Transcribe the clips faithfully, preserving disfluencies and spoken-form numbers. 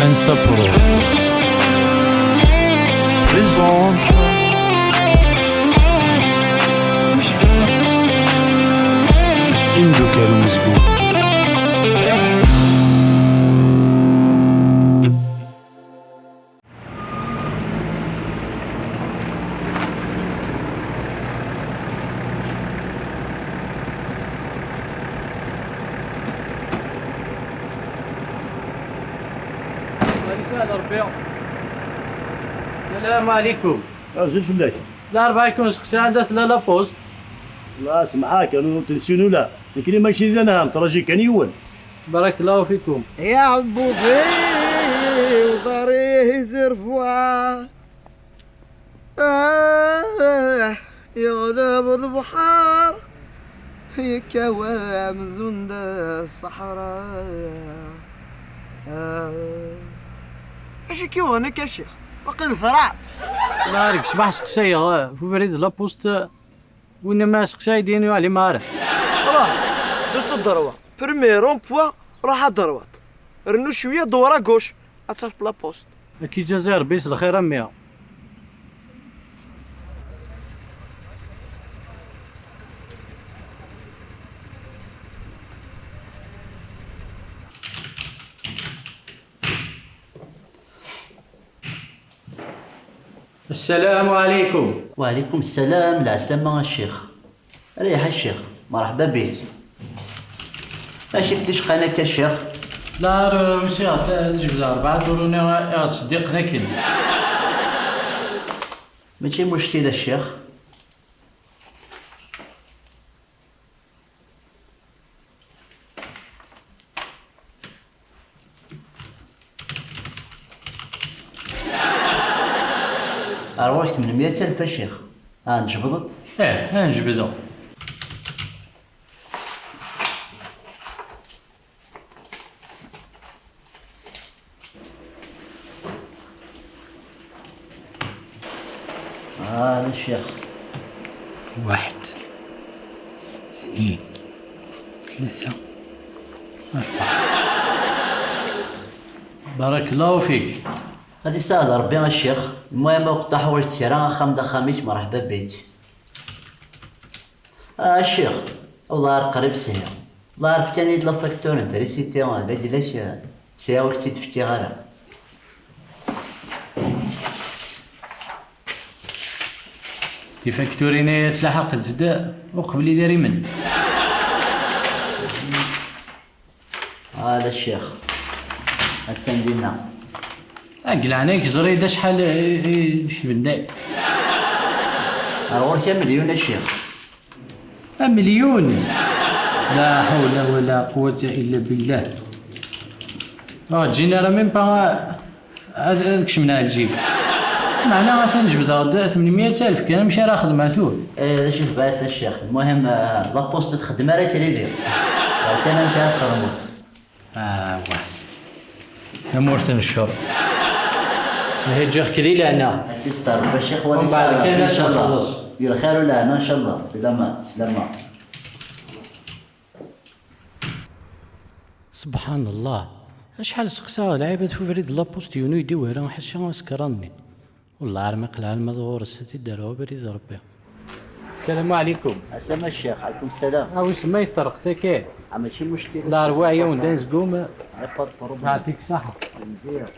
Ansa Pro présente Imeddukal umezgun. Yesɛa Ṛebbi. Salam ɛlikum. Azul fell-ak. Lɛerba-ikum seqsi anda tella la poste. La semḥak, anu tensiwn ula. Nekni mačči d anehham, traji kan yiwen. Barakallahu fikum. Iɛebbuḍ-iw ḍar-ihi zerfwa. Ah, yeɣleb lebḥer, yekkaw amzun d ṣṣeḥra. Ah. Acu k-yuɣen akka, a ccix? Waqil terɛeḍ. La, deg ṣṣbeḥ seqsayeɣ, eh, ɣef ubrid n la poste, winna ma seqsayeɣ-d, ur yeɛlim ara. Ruḥ, de tout droit. Premier rond-point, ruḥ à droite. Rnu cwiya, dewwer à gauche, ad tafeḍ la poste. Ad k-iǧazi Ṛebbi s lxir a mmi. السلام عليكم. وعليكم السلام، العسلامة الشيخ. ريح الشيخ، مرحبا بك. ماشي بديش قناة الشيخ؟ لا، ر-، ماشي غت-، نجبد أربعة دوروني غ-، غتصدق لكن. ماشي مشكلة الشيخ. Rwak tmenmiyat alef a ccix. Ah, tjebdeḍ? Eh, ad njebdeɣ. Ah, a ccix. واحد، اثنين، ثلاثة، أربعة. بارك الله فيك. غادي يساعد ربي a ccix. المهم، وقت تحوجت كرا، axxam d axxam-ik, مرحبا بك. Ah, a ccix, والله راه قريب سهل. والله عرف كان يد la facture نتاع l'électricité، هذاك علاش ساعة ور كنت تفكي غير. Tifakturin-a ttlaḥaqent-d uqbel idrimen. هذا الشيخ. التندينا. Deg leɛnaya-k, ẓer-iyi-d acḥal i, i d-ketben da. Ar ɣur-k amelyun a ccix. Amelyun! La hawla wa la quwwata illa billah. Ur ǧǧin ara même pas ad, ad kecmen ar lǧib. Meɛna atan jebdeɣ-d tmenmiyat alef kan, amek ara xedmeɣ tura? Eh, d acu tebɛiḍ a ccix? Lmuhim, eh, la poste txeddem ara crédit. Ɣer kan amek ara txedmeḍ. Ah, wah. Tamurt n ccer. Ihi ǧǧiɣ-k di leɛna. Ad k-isteṛ Ṛebbi a ccix. Mbeɛd kan ad txelleṣ. Di lxir u leɛna, ncallah. Di laman, slama. Subḥan Allah. Acḥal seqsaɣ lɛibad f ubrid n la poste, yiwen ur yi-d-iwala, ḥaca asekran-nni. Wellah armi qelɛen ma d ɣur-s, ad t-id-rreɣ abrid n Ṛebbi. Salam ɛlikum. Asama ccix, ɛlikum salam. A wissen ma yeṭṭerq tagi? Ah, mačči muckil. La rwaɛ yawen d anezgum. Pas de problème. Yeɛṭik ṣṣeḥḥa. Mziyar.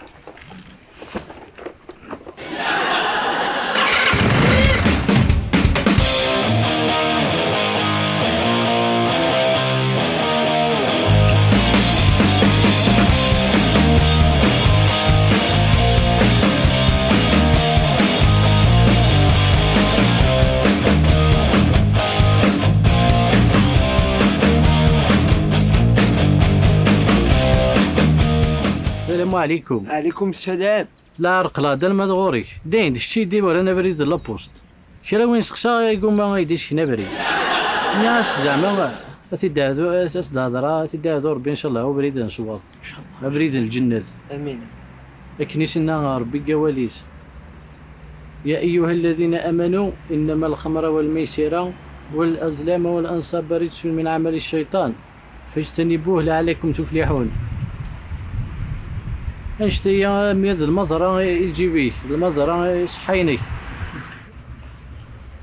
السلام عليكم. عليكم السلام. La reqqleɣ-d alma d ɣur-k. Dayen, d kečč i d-iwalan abrid n la poste. Kra win seqsaɣ, igumma ad yi-d-isken abrid. Nniɣ-as zeɛma ad t-id-ahdu, ad s-d-hedreɣ, ad t-id-ahdu Ṛebbi, ncallah, abrid n ṣṣwab. Ncallah. Abrid n lǧennet. Amin. Akken i s-yenna Ṛebbi deg wawal-is: يا أيها الذين آمنوا إنما الخمر والميسر والأزلام والأنصاب رجس من عمل الشيطان فاجتنبوه لعلكم تفلحون. Annect-agi, a mmi, d lmaẓra i lǧib-ik, d lmaẓra i ṣṣeḥḥa-inek.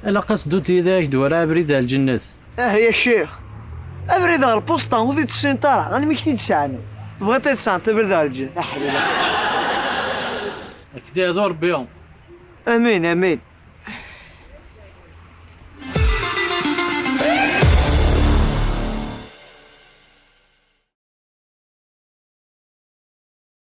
Ilaq ad tedduḍ yid-i ad k-d-wreɣ abrid ar lǧennet. Ah ya ccix, abrid ɣer lpusṭa ur t-id-tessineḍ ara, almi k-t-id-sɛan. Tebɣiḍ ad tesɛeḍ abrid ɣer lǧennet, aḥlil. Ad k-d-ihdu Rebbi. Amin, amin.